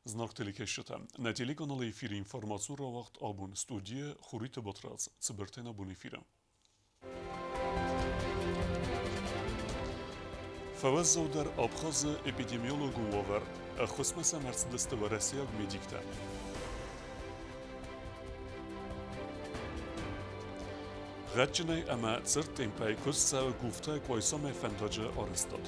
Зынаргъ телекӕсджытӕ, нӕ телеканалы эфиры информацион рауагъд абон студийы Хуриты Батрадз, цыбыртӕй нӕ бон эфиры. Фӕуӕззаудӕр Абхазы эпидемиологон уавӕр, ӕххуысмӕ сӕм ӕрцыдысты уӕрӕсейаг медиктӕ. Гъӕдджынӕй ӕмӕ цырд темпӕй куыст цӕуы Гуфтӕ Къуайсамӕ фӕндаджы арӕзтад.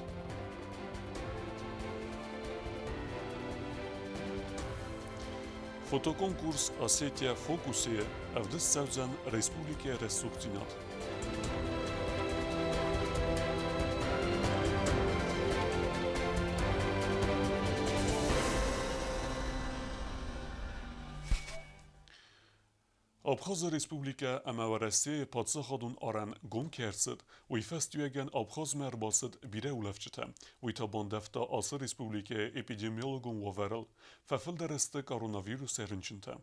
Фотоконкурс «Осетия в фокусе» ӕвдыст цӕудзӕн республикӕйы рӕсугъддзинад. Абхазы Республикӕ ӕмӕ Уӕрӕсейы паддзахадон арӕн гом кӕй ӕрцыд, уый фӕстиуӕгӕн Абхазмӕ ӕрбацыд бирӕ улӕфджытӕ. Уый та бандӕвта ацы республикӕйы эпидемиологон уавӕрыл. Фӕфылдӕр сты коронавирусӕй рынчынтӕ.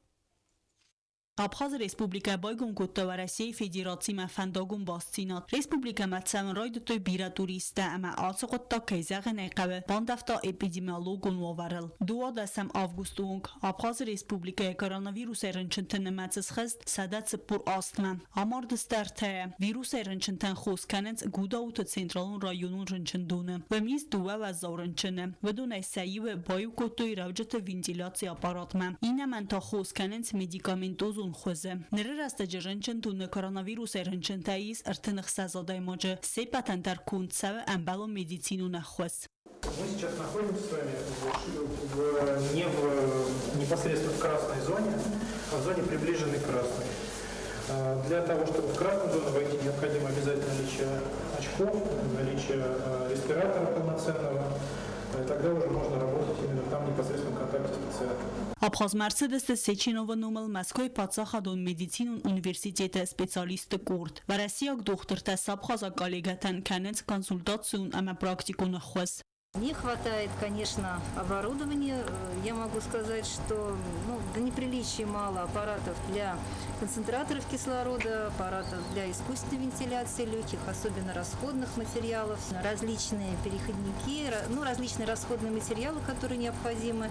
Абхазы Республикӕ байгом кодта Уӕрӕсейы Федерацимӕ фӕндагон бастдзинад. Республикӕмӕ цӕуын райдыдтой бирӕ туристтӕ ӕмӕ ацы хъуыддаг, кӕй зӕгъын ӕй хъӕуы, бандӕвта эпидемиологон уавӕрыл. 12 августы онг Абхазы Республикӕйы коронавирусӕй рынчынты нымӕц схызт 148-мӕ. Амардысты ӕртӕйӕ. Вирусӕй рынчынтӕн хос кӕнынц Гудауты централон районон рынчындоны. Уым ис дыууӕ уӕззау рынчыны. Уыдонӕй сӕ иуы баиу кодтой рӕуджыты вентиляцийы аппаратмӕ. Иннӕмӕн та хос кӕнынц медикаментозон хуызы. Ныры рӕстӕджы рынчындоны коронавирусӕй рынчынтӕ ис 36 адӕймаджы. Се ппӕтӕн дӕр конд цӕуы ӕмбӕлон медицинон ӕххуыс. Мы сейчас находимся с вами в, не в, непосредственно в красной зоне, а в зоне, приближенной к красной. Для того, чтобы в красную зону войти, необходимо обязательно наличие очков, наличие респиратора полноценного. Тогда уже можно работать именно там, в непосредственном контакте с пациентом. Абхазмӕ ӕрцыдысты Сеченовы номыл Мӕскуыйы паддзахадон медицинон университеты специалистты къорд. Уӕрӕсейаг дохтыртӕ сӕ абхазаг коллегӕтӕн кӕнынц консультацион ӕмӕ практикон ӕххуыс. Не хватает, конечно, оборудования. Я могу сказать, что ну, до неприличия мало аппаратов для концентраторов кислорода, аппаратов для искусственной вентиляции легких, особенно расходных материалов, различные переходники, ну, различные расходные материалы, которые необходимы.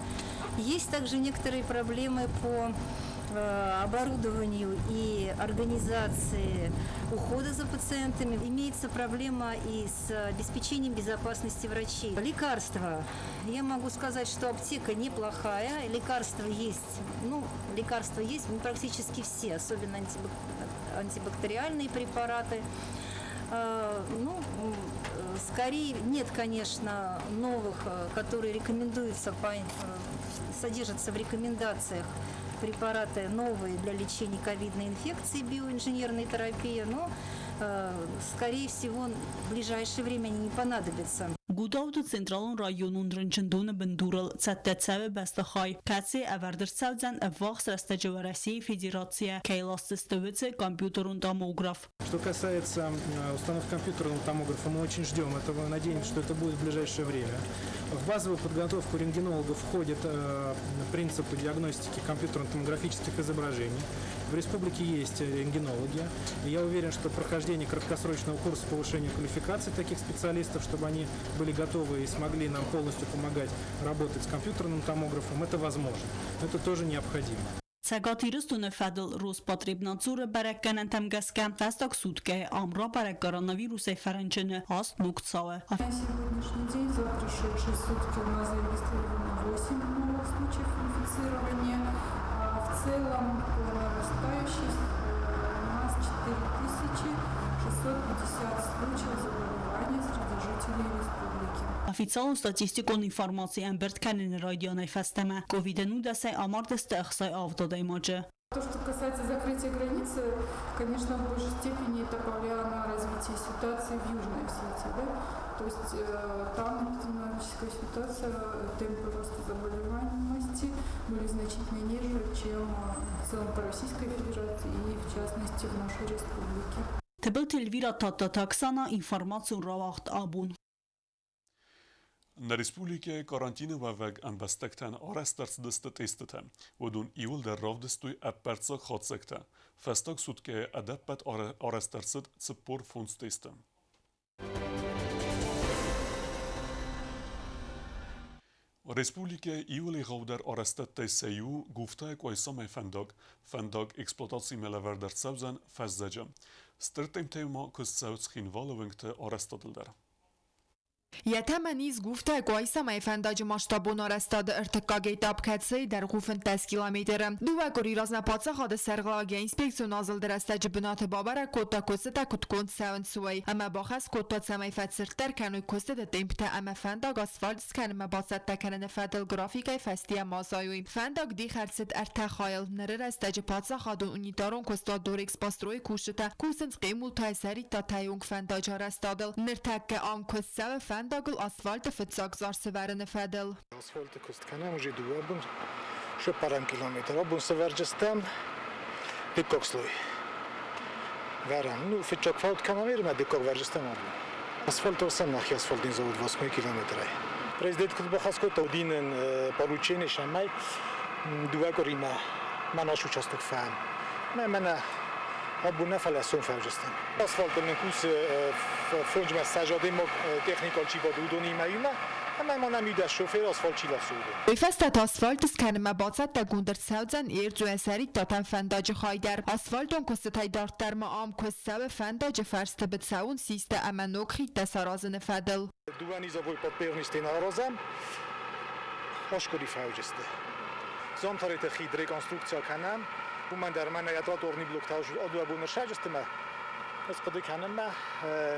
Есть также некоторые проблемы по оборудованию и организации ухода за пациентами. Имеется проблема и с обеспечением безопасности врачей. Лекарства. Я могу сказать, что аптека неплохая. Лекарства есть. Ну, лекарства есть ну, практически все, особенно антибактериальные препараты. Ну, скорее нет, конечно, новых, которые рекомендуются, по, содержатся в рекомендациях препараты новые для лечения ковидной инфекции, биоинженерной терапии, но, скорее всего, в ближайшее время они не понадобятся. Гудауты централон районон рынчындоны бындурыл цӕттӕ цӕуы бӕстыхай, кӕцыйы ӕвӕрд ӕрцӕудзӕн ӕввахс рӕстӕджы Уӕрӕсейы Федерацийӕ кӕй ласдзысты, уыцы компьютерон томограф. Что касается установки компьютерного томографа, мы очень ждем этого, надеемся, что это будет в ближайшее время. В базовую подготовку рентгенологов входят принципы диагностики компьютерно-томографических изображений. В республике есть рентгенологи. И я уверен, что прохождение краткосрочного курса повышения квалификации таких специалистов, чтобы они были готовы и смогли нам полностью помогать работать с компьютерным томографом, это возможно. Это тоже необходимо. Цӕгат Ирыстоны фӕдыл Роспотребнадзоры бӕрӕггӕнӕнтӕм гӕсгӕ, фӕстаг суткӕйы ам рабӕрӕг коронавирусӕй фӕрынчыны аст ног цауы. На сегодняшний день за прошедшие сутки у нас зарегистрировано 8 новых случаев инфицирования. В целом по нарастающей у нас 4650 случаев заболевания среди жителей республики. Официалон статистикон информаци ӕмбырд кӕныны райдианӕй фӕстӕмӕ ковиды нудӕсӕй амардысты 67 адӕймаджы. То, что касается закрытия границы, конечно, в большей степени это повлияло на развитие ситуации в Южной Осетии. Да? То есть там эпидемиологическая ситуация, темпы роста заболеваемости были значительно ниже, чем в целом по Российской Федерации и, в частности, в нашей республике. Тыбылты Эльвира Тадтаты Оксана, информацион рауагъд абон. Нӕ республикӕйы карантины уӕвӕг ӕмбӕстӕгтӕн арӕзт ӕрцыдысты тестытӕ. Уыдон иууылдӕр равдыстой ӕппӕрццаг хатдзӕгтӕ. Фӕстаг суткӕйы ӕдӕппӕт арӕзт ӕрцыд 45 тесты. Республикӕйы иуыл егъаудӕр арӕзтӕдтӕй сӕ иу Гуфтайы Къуайсамӕ фӕндаг. Фӕндаг эксплуатацимӕ лӕвӕрд ӕрцӕудзӕн фӕззӕджы. Стыр темтӕй ма куыст цӕуы Цхинвалы уынгты арӕзтадыл дӕр. Йӕ тӕмӕн ис Гуфтӕ Къуайсамӕ фӕндаджы масштабон арӕзтады ӕртыккаг этап, кӕцыйы дӕргъ у 15 километры. Дыууӕ къуыри размӕ паддзахады сӕргълӕууӕг йӕ инспекцион азылды рӕстӕджы бынаты бабӕрӕг кодта, куыстытӕ куыд конд цӕуынц, уый, ӕмӕ бахӕс кодта, цӕмӕй фӕцырддӕр кӕной куыстыты темптӕ ӕмӕ фӕндаг асфальт скӕнынмӕ бацӕттӕ кӕныны фӕдыл графикӕй фӕстийӕ ма зайой. Фӕндаг дих ӕрцыд ӕртӕ хайыл. Ныры рӕстӕджы паддзахадон унитарон куыстуат Дорэкспострой-ы кусджытӕ кусынц Хъемултайы Сӕриттатӕй онг фӕндаджы арӕзтадыл. Ныртӕккӕ ам куыст цӕуы фӕндагыл асфальты фыццаг цъар сывӕрыны фӕдыл. Асфальты куыст кӕнӕм уже дыууӕ бон, цыппӕрӕм километр. Абон сӕвӕрджыстӕм дыккаг слой. Вӕрӕм. Ну, фыццаг фӕуд кӕнӕм ӕмӕ дыккаг вӕрджыстӕм абон. Асфальт осӕм нӕхи асфальтын завод 8 километрӕй. Президент куыд бахӕс кодта, уыди нын поручение сӕмӕй дыууӕ къуыримӕ мӕ наш участок фӕн. Мӕ мӕнӕ абон нӕ фӕлӕ сом фӕуджыстӕм. Асфальтыл нын кусы фонджмӕ сӕзадӕймаг техникал чи бады, уыдонимӕ иумӕ, ӕмӕ ма нӕм иу дӕс шофер асфальт чи ласы, уыдон. Уый фӕстӕ та асфальт скӕнынмӕ бацӕттӕгонд ӕрцӕудзӕн Ерцъуӕ-Сӕриттатӕм фӕндаджы хай дӕр. Асфальтон куыстытӕй дарддӕр ма ам куыст цӕуы фӕндаджы фӕрсты быцӕуын систӕ ӕмӕ ног хидтӕ саразыны фӕдыл. Дыууӕ низовой подпернистӕ аразӕм, Оскори фӕуджысты. Замтареты хид реконструкци кӕнӕм, уымӕн дӕр мӕнӕ йӕ тротуарный блоктӕ дыууӕ боны саджысты мӕ ӕз хъуыды кӕнын мӕ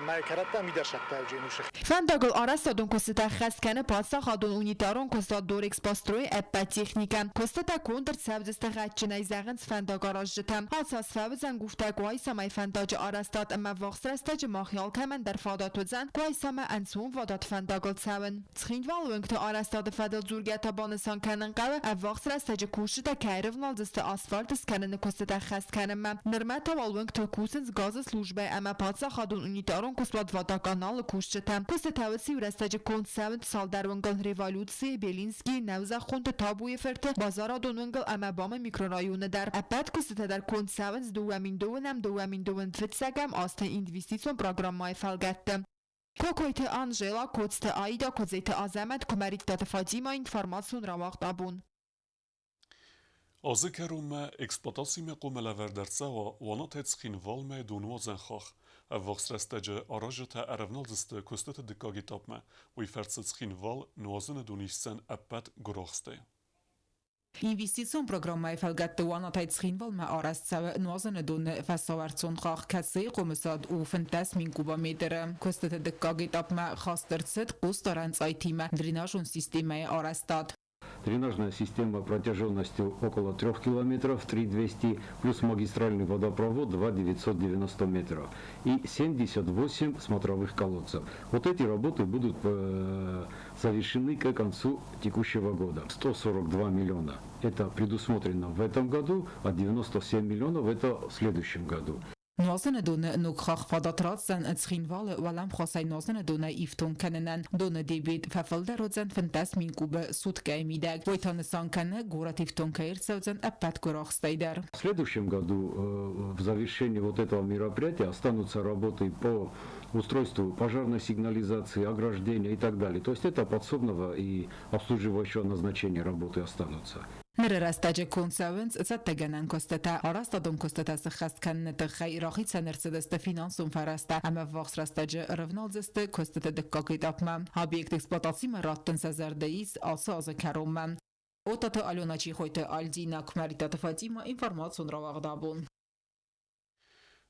мӕ кӕрӕттӕ мидӕрсӕттӕ уджы. Фӕндагыл арӕзтадон куыстытӕ ххӕст кӕны паддзахадон унитарон куыстуат Дорэкспострой ӕппӕт техникӕ. Куыстытӕ конд ӕрцӕудзысты гъӕдджынӕй, зӕгъынц фӕндагаразджытӕ. Ацы аз фӕуыдзӕн гуфтӕ Къуайсамӕ фӕндаджы арӕзтад ӕмӕ ввахс рӕстӕджы мах алкӕмӕн дӕр фадат уыдзӕн Къуайсамӕ ӕнцонвадат фӕндагыл цӕуын. Цхинвалы уынгты арӕзтады фӕдыл дзургӕ та банысан кӕнын хъӕуы, ӕввахс рӕстӕджы кусджытӕ кӕй ӕрывналдзысты асфальт скӕныны куыстытӕ ӕххӕст кӕнынмӕ. Нырмӕ та уал уынгтыл кусынц газы службӕ ӕмӕ паддзахадон унитарон куыстуат Водоканал-ы кусджытӕ. Куыстытӕ уыцы-иу рӕстӕджы конд цӕуынц цалдӕр уынгыл Революцийы, Белинскийы, Нӕузӕххонты, Табуйы фырты, Базарадон уынгыл ӕмӕ БАМ-ы микрорайоны дӕр. Ӕппӕт куыстытӕ дӕр конд цӕуынц 2002-ӕм, 2025-ӕм азты инвестицион программӕйы фӕлгӕтты. Кокойты Анжела, Коцты Аида, Куыдзеты Азӕмӕт, Куымӕридтаты Фатимӕ, информацион рауагъд абон. Азы кӕронмӕ эксплуатацимӕ хъуамӕ лӕвӕрд ӕрцӕуа Уанатӕй Цхинвалмӕ донуадзӕн хахх. Ӕввахс рӕстӕджы аразджытӕ ӕрӕвналдзысты куыстыты дыккаг этапмӕ, уый фӕрцы Цхинвал нуазыны дон исдзӕн ӕппӕт гуырахстӕй. Инвестицион программӕйы фӕлгӕтты Уанатӕй Цхинвалмӕ арӕзт цӕуы нуазыны доны фӕсауӕрцон хахх, кӕцыйы хъомысад у 15 мин кубометры. Куыстыты дыккаг этапмӕ хаст ӕрцыд хъусдарӕн цъайтимӕ дренажон системӕйы арӕзтад. Дренажная система протяженностью около 3 километров, 3200, плюс магистральный водопровод 2 990 метров и 78 смотровых колодцев. Вот эти работы будут завершены к концу текущего года. 142 миллиона это предусмотрено в этом году, а 97 миллионов это в следующем году. Нуазыны доны ног хахх фадат ратдзӕн Цхинвалы уӕлӕмхасӕй нуазыны донӕй ифтонг кӕнынӕн. Доны дебет фӕфылдӕр уыдзӕн 15 мин кубы суткӕйы мидӕг. Уый та нысан кӕны, горӕт ифтонг кӕй ӕрцӕудзӕн ӕппӕт гуырахстӕй дӕр. В следующем году в завершении вот этого мероприятия останутся работы по устройству пожарной сигнализации, ограждения и так далее. То есть это подсобного и обслуживающего назначения работы останутся. Ныры рӕстӕджы конд цӕуынц цӕттӕгӕнӕн куыстытӕ, арӕзтадон куыстытӕ сыххӕст кӕныны тыххӕй рахицӕн ӕрцыдысты финансон фӕрӕзтӕ ӕмӕ ӕввахс рӕстӕджы ӕрӕвналдзысты куыстыты дыккаг этапмӕ. Объект эксплуатацимӕ раттын сӕ зӕрды ис ацы азы кӕронмӕ. Отаты Алена, Чехойты Альдина, Куымӕридтаты Фатимӕ, информацион рауагъд абон.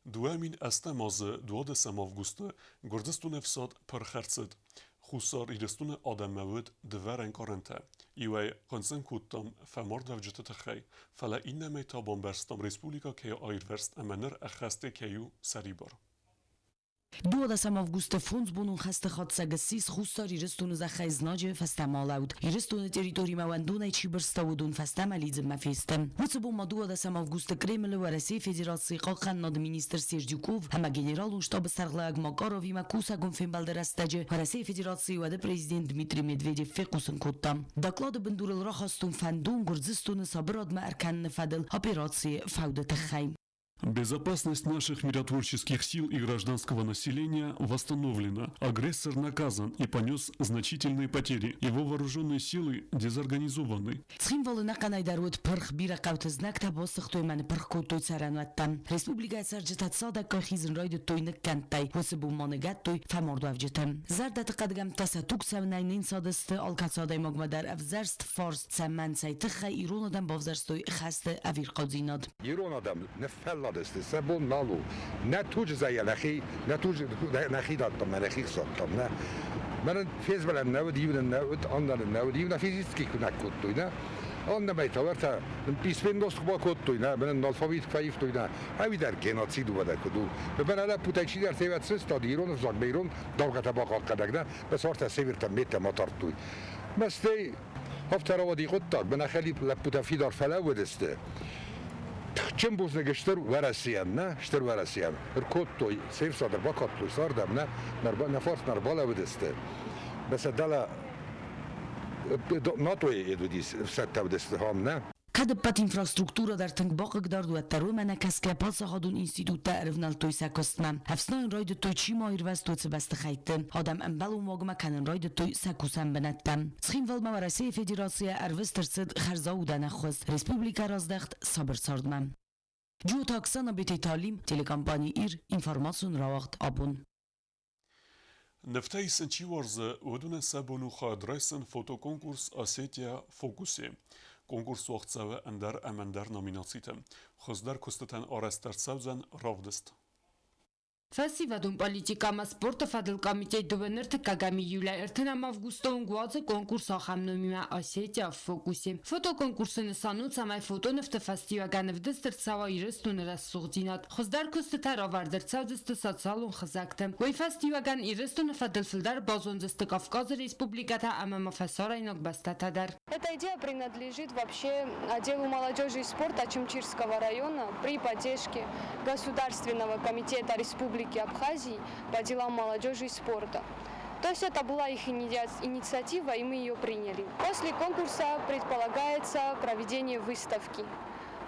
2008 азы 12 августы Гуырдзыстоны ӕфсад пырх ӕрцыд. Хуссар Ирыстоны адӕммӕ уыд дывӕр ӕнкъарӕнтӕ. Иуӕй хъынцъым кодтам фӕмардуӕвджыты тыххӕй, фӕлӕ иннӕмӕй та бамбӕрстам республикӕ кӕй аирвӕзт ӕмӕ ныр ӕххӕстӕй кӕй у сӕрибар. 12 августы фондзбонон хӕсты хатдзӕг ссис Хуссар Ирыстоны зӕххӕй знаджы фӕстӕмӕ алӕуд. Ирыстоны территоримӕ уӕндонӕй чи бырста, уыдон фӕстӕмӕ лидзынмӕ фесты. Уыцы бон ма 12 августы Кремлы Уӕрӕсейы Федерацийы хъахъхъӕнынады министр Сердюков ӕмӕ генералон штабы сӕргълӕууӕг Макаровимӕ кусӕгон фембӕлды рӕстӕджы Уӕрӕсейы Федерацийы уӕды президент Дмитрий Медведев фехъусын кодта. Доклады бындурыл рахастон фӕндон Гуырдзыстоны сабырадмӕ ӕркӕныны фӕдыл операцийы фӕуды тыххӕй. Безопасность наших миротворческих сил и гражданского населения восстановлена. Агрессор наказан и понес значительные потери. Его вооруженные силы дезорганизованы. Цхинвалы ӕнӕхъӕнӕй дӕр уыд пырх, бирӕ хъӕуты знӕгтӕ басыгътой ӕмӕ ныппырх кодтой цӕрӕнуӕттӕ. Республикӕйы цӕрджытӕ цадӕггай хизын райдыдтой ныккӕндтӕй, уыцы бон ма ныгӕдтой фӕмардуӕвджыты. Зӕрдӕты хъӕдгӕмттӕ сӕ туг цӕуынӕй не нцадысты, алкӕцы адӕймагмӕ дӕр ӕвзӕрст фарст цӕмӕн, цӕй тыххӕй ирон адӕм бавзӕрстой хӕсты ӕвирхъаудзинад. Ирон адӕм ныффӕлладысты, сӕ бон нал у. Нӕ туджы зӕйӕ нӕхи, нӕ туджы нӕхи дардтам, нӕ нӕхи хсадтам, нӕ. Мӕнӕн фезмӕлӕн нӕ уыд, иу нын нӕ уыд, аннӕ нын нӕ уыд, иу нӕ физически куы нӕ кодтой, нӕ. Аннӕмӕй та уӕртӕ письменность куы бакодтой, нӕ, мӕнӕн алфавит куы фӕивтой, нӕ. Ӕви дӕр геноцид уӕдӕ куыд у. Мӕнӕ лӕппутӕй чидӕр севӕд сыстад, ирон ӕвзагмӕ ирон дамгъӕтӕ бахъахъхъӕнӕг, нӕ, бӕс уартӕ севертӕ метӕ ма тардтой. Мӕстӕй Афтӕ рауади хъуыддаг, мӕнӕ хӕлип лӕппутӕ фидар фӕлӕууыдысты. Тыхджын бузныг Стыр Уӕрӕсейӕн, нӕ, Стыр Уӕрӕсейӕн. Ӕркодтой, се фсад ӕрбакодтой цардӕм, нӕ, нӕ фарсмӕ ӕрбалӕууыдысты. Бӕсӕ дӕлӕ НАТО-йы уыдис ӕфсӕдтӕ уыдысты ам, нӕ? Кӕд ӕппӕт инфраструктурӕ дӕр тынг бахъыгдард, уӕддӕр уымӕ нӕ кӕсгӕ паддзахадон институттӕ ӕрывнӕлдтой сӕ куыстмӕ. Ӕфснайын райдыдтой, чи ма ирвӕзт, уыцы бӕстыхӕйтты. Адӕм ӕмбӕлон уагмӕ кӕнын райдыдтой сӕ кусӕн бынӕттӕ. Цхинвалмӕ Уӕрӕсейы Федерацийӕ ӕрвыст ӕрцыд хӕрзаудӕн ӕххуыс. Республикӕ раздӕхт сабыр цардмӕ. Джиоты Оксана Бетейталим, телекомпани «Ир», информацион рауагъд «Абон». Нывтӕ исын чи уарзы, уыдонӕн сӕ бон у хайад райсын фотоконкурс «Осетия в фокусе». Конкурс уагъд цӕуы ӕндӕр ӕмӕ ӕндӕр номинациты. Хуыздӕр куыстытӕн арӕзт ӕрцӕудзӕн равдыст. Фӕсивӕдон политикӕ ӕмӕ спорты фӕдыл комитет дыууӕ ӕртыккӕгӕм июлӕй ӕртынӕм августы онг уадзы конкурс ахӕм номимӕ «Осетия в фокусе». Фотоконкурсы нысан у, цӕмӕй фотонывты фӕстиуӕгӕн ӕвдыст ӕрцӕуа Ирыстоны рӕсугъддзинад. Хуыздӕр куыстытӕ равӕрд ӕрцӕудзысты социалон хызӕгты. Уый фӕстиуӕгӕн Ирыстоны фӕдыл фылдӕр базондзысты Кавказы республикӕтӕ ӕмӕ ма фӕсарӕйнаг бӕстӕтӕ дӕр. Эта идея принадлежит вообще отделу молодежи и спорта Очамчирского района при поддержке Государственного комитета Республики Абхазии по делам молодежи и спорта. То есть это была их инициатива, и мы ее приняли. После конкурса предполагается проведение выставки.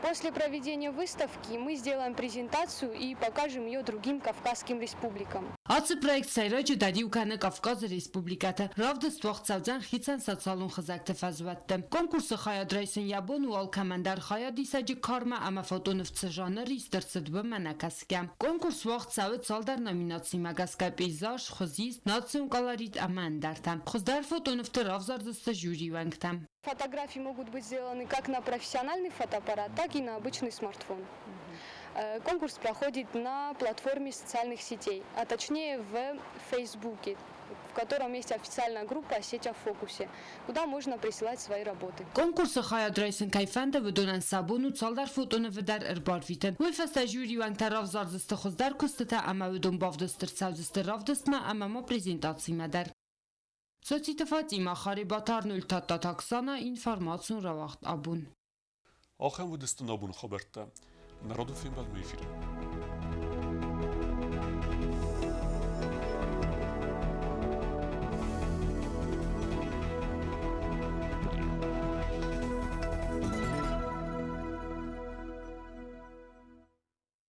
После проведения выставки мы сделаем презентацию и покажем ее другим кавказским республикам. Ацы проект сӕйраджыдӕр иу кӕны Кавказы республикӕты. Равдыст уагъд цӕудзӕн хицӕн социалон хызӕгты фӕзуӕтты. Конкурсы хайад райсын йӕ бон у алкӕмӕн дӕр хайадисӕджы кармӕ ӕмӕ фотонывты жанр ист ӕрцыд уымӕ нӕ кӕсгӕ. Конкурс уагъд цӕуы цалдӕр номинацимӕ гӕсгӕ пейзаж, хуызист, национ колорит ӕмӕ ӕндӕртӕ. Хуыздӕр фотонывты равзардзысты жюрийы уӕнгтӕ. Фотографии могут быть сделаны как на профессиональный фотоаппарат, так и на обычный смартфон. Конкурс проходит на платформе социальных сетей, а точнее в Фейсбуке, в котором есть официальная группа «Осетия в фокусе», куда можно присылать свои работы. Конкурсы хайад райсын кӕй фӕнды, уыдонӕн сӕ бон у цалдӕр фотонывы дӕр ӕрбарвитын. Уый фӕстӕ жюри уӕнгтӕ равзардзысты хуыздӕр куыстытӕ ӕмӕ уыдон бавдыст ӕрцӕудзысты равдыстмӕ ӕмӕ ма презентацимӕ дӕр. Цоциты Фатимӕ, Харебаты Арнольд Тадтаты Оксана, информацион рауагъд «Абон». Ахӕм уыдысты нӕ абоны хабӕрттӕ. Народон фембӕлдмӕ эфиры.